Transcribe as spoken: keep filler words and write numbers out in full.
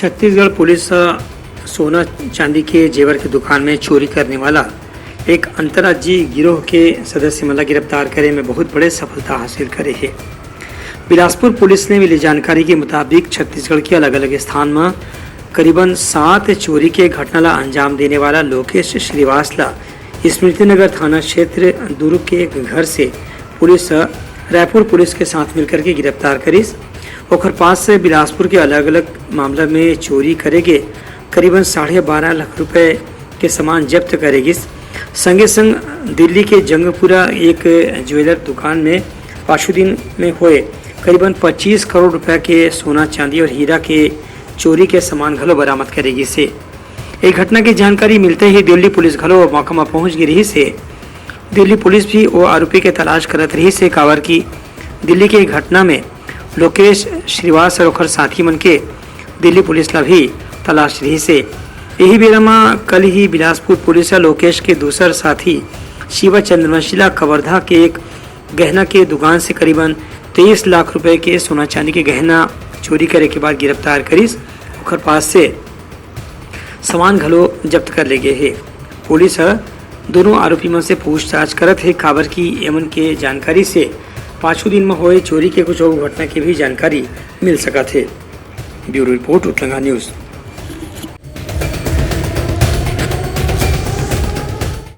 Chhattisgarh police ह सोना चांदी के जेवर के दुकान में चोरी करने वाला एक अंतर्राज्यीय गिरोह के सदस्य मन ला गिरफ्तार करे में बहुत बड़े सफलता हासिल करे हे। बिलासपुर पुलिस ने मिली जानकारी के मुताबिक, छत्तीसगढ़ के अलग-अलग स्थान म करीबन सात चोरी के घटना ला अंजाम देने वाला लोकेश श्रीवास ला स्मृति नगर थाना क्षेत्र दुर्ग के एक घर से पुलिस ह रायपुर पुलिस के साथ मिलकर के गिरफ्तार करिस। ओखर पास से बिलासपुर के अलग-अलग मामला में चोरी करे गे करीबन साढ़े बारह लाख रुपए के सामान जब्त करे गिस। संगे संग दिल्ली के जंगपुरा एक ज्वेलर दुकान में पाछू दिन में होए करीबन पच्चीस करोड़ रुपया के सोना, चांदी और हीरा के चोरी के सामान घलो बरामद करे गिस हे। ए घटना के जानकारी मिलते ही दिल्ली पुलिस घलो मौका म पहुंच गे रिहिस हे। दिल्ली पुलिस भी ओ आरोपी के तलाश करत रिहिस हे, काबर कि दिल्ली के घटना में लोकेश श्रीवास और ओखर साथी मन के दिल्ली पुलिस ला भी तलाश रिहिस हे। यही बेरा म कल ही बिलासपुर पुलिस ह लोकेश के दूसर साथी शिवा चंद्रवंशी ला कवर्धा के एक गहना के दुकान से करीबन तेईस लाख रुपए के सोना चांदी के गहना चोरी करे के बाद गिरफ्तार करिस। ओखर पास से सामान घलो जब्त कर ले गे हे। पुलिस ह दोनों आरोपी मन से पूछताछ करत हे, काबर कि एमन के जानकारी से पाछू दिन म होए चोरी के कुछ अउ घटना के भी जानकारी मिल सकत हे। Bureau report, Utlanga news.